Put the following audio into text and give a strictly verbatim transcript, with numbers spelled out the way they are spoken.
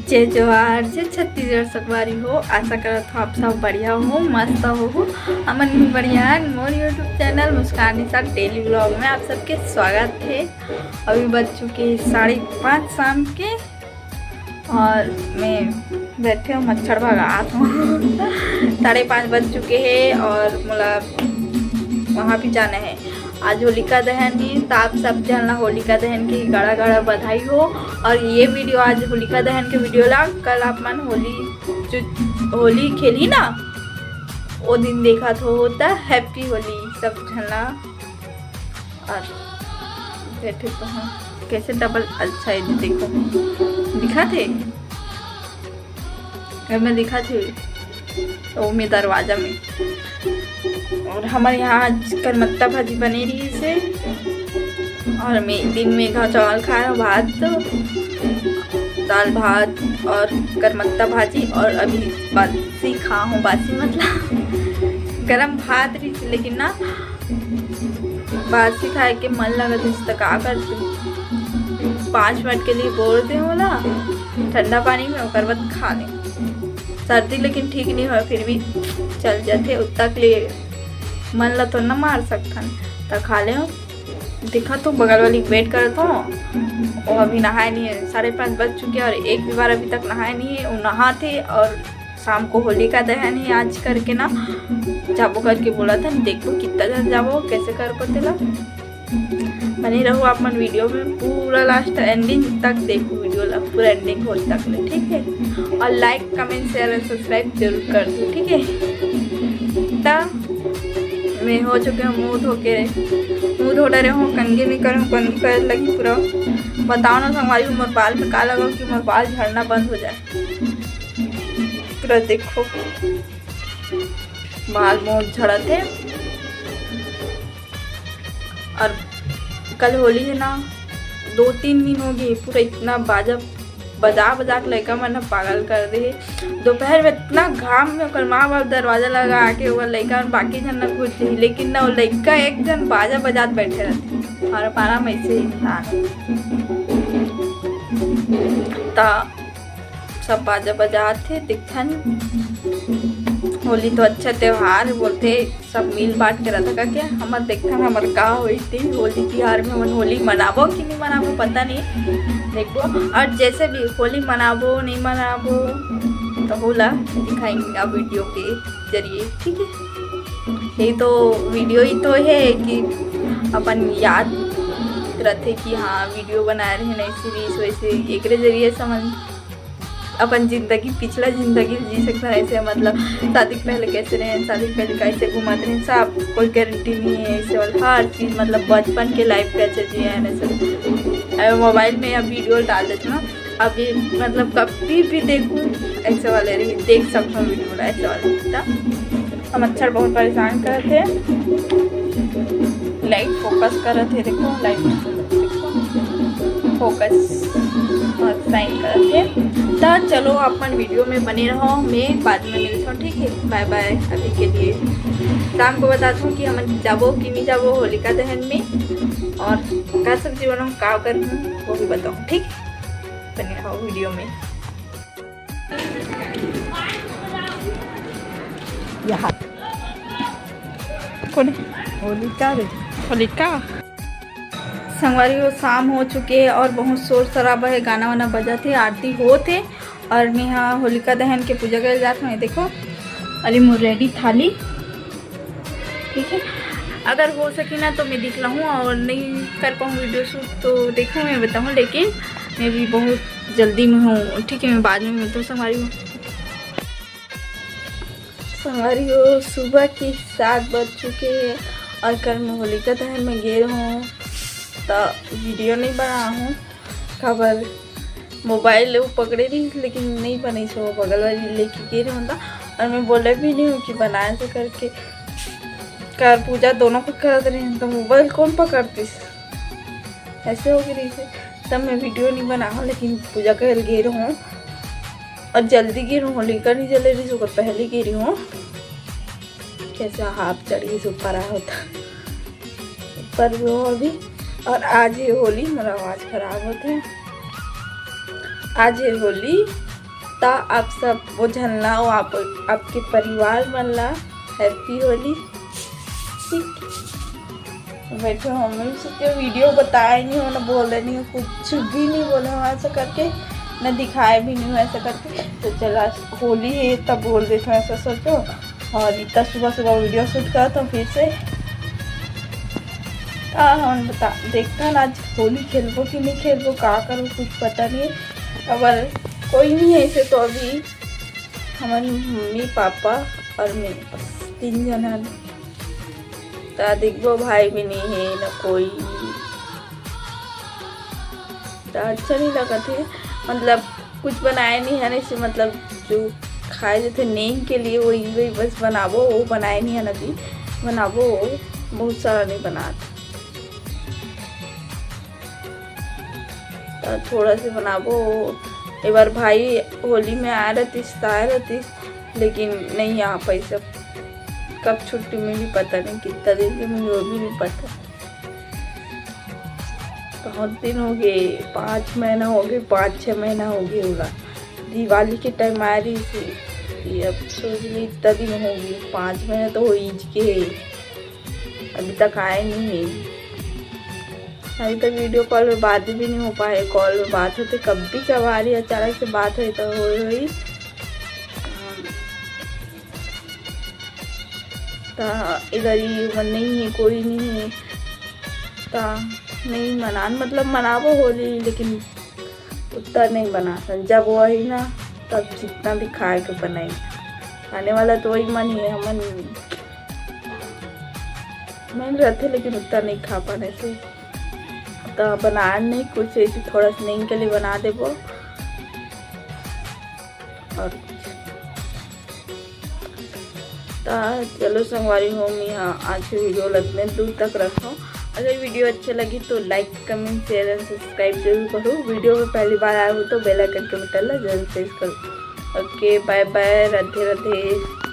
जय जोहार, जय छत्तीसगढ़ संगवारी हो। आशा करत हो आप सब बढ़िया हो, मस्त हो। हमन भी बढ़िया हन। मोर YouTube चैनल मुस्कान निशा डेली व्लॉग में आप सबके स्वागत है। अभी बज चुके हैं साढ़े पाँच शाम के और मैं बैठे हूँ, मच्छर भगात हूँ। साढ़े पाँच बज चुके हैं और मोला वहाँ भी जाना है। आज होलिका दहन है, तो आप सब झन ला होलिका दहन की गाड़ा गाड़ा बधाई हो। और ये वीडियो आज होलिका दहन के वीडियो ला, कल आप मन होली जो होली खेली ना, वो दिन देखा थो होता। हैप्पी होली सब झन ला। और बैठे तो हाँ, कैसे डबल अच्छा है, देखो दिखा थे, घर में दिखा थे, वो में दरवाजा में। और हमारे यहाँ आज करमत्ता भाजी बने रही से, और मैं दिन में घा चावल खाए, भात, दाल भात और करमत्ता भाजी, और अभी बासी खा हूँ, बासी मतलब गरम भात रही से, लेकिन ना बासी खाए के मन लगत है, तो का करती, पाँच मिनट के लिए बोर दे होला ठंडा पानी में, ओकर बाद खा ले। सर्दी लेकिन ठीक नहीं हो, फिर भी चल जाते, उतना के लिए मन ला तो ना मार सकथन, त खा ले। देखा तो बगल वाली वेट करत हो, वो अभी नहाए नहीं है, साढ़े पाँच बज चुके हैं और एक भी बार अभी तक नहाए नहीं है। वो नहाते और शाम को होलिका दहन है आज करके ना, जाबो करके बोला था, देखो कितना जन जाबो, कैसे करबो तेला। बने रहो आप मन वीडियो में, पूरा लास्ट एंडिंग तक देखो वीडियो ला, पूरा एंडिंग हो तक ले, ठीक है। और लाइक, कमेंट, शेयर और सब्सक्राइब जरूर कर दो, ठीक है। ता मैं हो चुके हूँ मुंह धो के, मुंह धो डरे हूँ, कंघी नहीं करे हूँ, कंघी करे लगी पूरा। बताओ ना संगवारी हो, मोर बाल में का लगा कि मोर बाल झड़ना बंद हो जाए। पूरा देखो बाल मोर झड़त है। और कल होली है ना, दो तीन दिन हो गए, पूरा इतना बाजा बजा बजा के लइका मन ह पागल कर दे हे। दोपहर में इतना घाम में ओकर माँ बाप दरवाजा लगा के ओकर लइका मन बाकी झन न घुस जाही, लेकिन ना, वो लइका एक झन बाजा बजात बैठे रहते। और पारा में ऐसे इंसान है। त सब बाजा बजात हे, देखथन। होली तो अच्छा त्योहार बोलथे, सब मिल बांट के रहता का क्या? हमर देखथन, हमर का होई थी होली तिहार में, हमन होली मनाबो कि नहीं मनाबो, पता नहीं, देखबो। और जैसे भी होली मनाबो, नहीं मनाबो, तो होला दिखाएंगे आप वीडियो के जरिए, ठीक है। ये तो वीडियो ही तो है कि अपन याद रथे कि हाँ, वीडियो बनाए रहे, ऐसे रील्स वैसे, एकरे जरिए समझ अपन जिंदगी, पिछला जिंदगी जी सकता है ऐसे, मतलब शादी के पहले कैसे रहे, शादी के पहले कैसे घुमाते रहे, सब कोई गारंटी नहीं है ऐसे वाला हर चीज़, मतलब बचपन के लाइफ कैसे जिए हैं ऐसे। अगर मोबाइल में या वीडियो डाल देते ना, अभी मतलब कभी भी देखूँ ऐसे वाले रही, देख सकता हूँ वीडियो ऐसे वाले। तो मच्छर बहुत परेशान करत हे, लाइट फोकस करत हे, देखो लाइट फोकस और साइन करत हे। तो चलो अपन वीडियो में बने रहो, मैं बाद में मिलता हूँ, ठीक है। बाय बाय। अभी के लिए शाम को बताता हूँ कि हम जाबो कि नहीं जाबो होलिका दहन में, और का सब्जी बनाऊँ, का करूँ, वो भी बताऊँ, ठीक। बने रहो वीडियो में। यहाँ कौन है? होलिका रे। होलिका। संगवारी हो, शाम हो चुके हे और बहुत शोर शराबा हे, गाना वाना बजत हे, आरती होत हे और मैं यहाँ होलिका दहन के पूजा करे जात हूँ। ये देखो, अली मोर रेडी थाली, ठीक है। अगर हो सके ना तो मैं दिखलाहूँ और नहीं कर पाऊँ वीडियो शूट तो देखो मैं बताऊँ, लेकिन मैं भी बहुत जल्दी में हूँ, ठीक है। मैं बाद में मिलता हूँ संगवारी हो। संगवारी हो, सुबह के सात बज चुके हैं और कल मैं होलिका दहन में गे रहूँ तो वीडियो नहीं बना हूँ, काबर मोबाइल वो पकड़े रही, लेकिन नहीं बनई से, वो बगल वाली लेके गे रहूँ था। और मैं बोले भी नहीं हूँ कि बनाए से करके, कर पूजा दोनों को करत रही तो मोबाइल कौन पकड़तीस, ऐसे हो गई रही से। तब मैं वीडियो नहीं बना हूँ, लेकिन पूजा कर गे रहूँ और जल्दी गे रहूँ, होलिका नहीं जले रही, ओकर पहले गे रही हूँ। कैसे हाथ चढ़ गई से ऊपर आ होता, ऊपर भी हो अभी। और आज ये होली, मेरा आवाज़ खराब होते हैं। आज ये होली त आप सब वो झन ला, वो आप, आपके परिवार मन ला हैप्पी होली। ठीक, बैठो, हम सोचे वीडियो बताए नहीं हो, ना बोले नहीं हो, कुछ भी नहीं बोले हो ऐसा करके, ना दिखाए भी नहीं हो ऐसा करके। तो चला, होली है तब बोल देते हो ऐसा सोचो। और इतना सुबह सुबह वीडियो शूट करा तो फिर से, हाँ, हम बता, देखता ना आज होली खेलबो कि नहीं खेलबो, का करूँ, कुछ पता नहीं है। अगर कोई नहीं है ऐसे तो अभी हमारे मम्मी पापा और मैं, बस तीन जन हन। त देखबो, भाई भी नहीं है ना कोई, त अच्छा नहीं लगत है। मतलब कुछ बनाए नहीं है ऐसे, मतलब जो खाए जैसे नेंग के लिए वही वही बस बनाबो, वो बनाए नहीं है अभी, बनाबो, बहुत सारा नहीं बनात। त थोड़ा से बनाबो। ए बार भाई होली में आए रहतिस त आए रहतिस, लेकिन नहीं आ पाइस। कब छुट्टी मिली पता नहीं, कितना दिन की मिली वो भी नहीं पता। बहुत दिन हो गए, पाँच महीना हो गए, पाँच छः महीना हो गए होगा। दिवाली के टाइम आए रहिस, ये अब सोच ली इतना दिन हो गए, पाँच महीना तो हो ही चुके हैं, अभी तक आए नहीं है। अभी तक वीडियो कॉल में बात भी नहीं हो पाए, कॉल में बात होते कभी कभार ही अचानक से बात होए तो हो होई। त इधर ही मन नहीं है, कोई नहीं है, त नहीं मनान, मतलब मनाबो होली, लेकिन उतना नहीं बनाथन। जब वो आई ना, तब जितना भी खाए के बनाई, खाने वाला तो वही मन ही है, हमन मन रहते, लेकिन उतना नहीं खा पाने से त बनान नहीं कुछ, ऐसे थोड़ा सा नेंग के लिए बना देबो। और त चलो संगवारी हो, मैं हाँ आज के वीडियो ल अतने दूर तक रखो। अगर वीडियो अच्छे लगी तो like, comment, share and subscribe जरूर करो। वीडियो में पहली बार आए हो तो bell icon के बटन ला जरूर press करो। OK, bye bye, Radhe Radhe.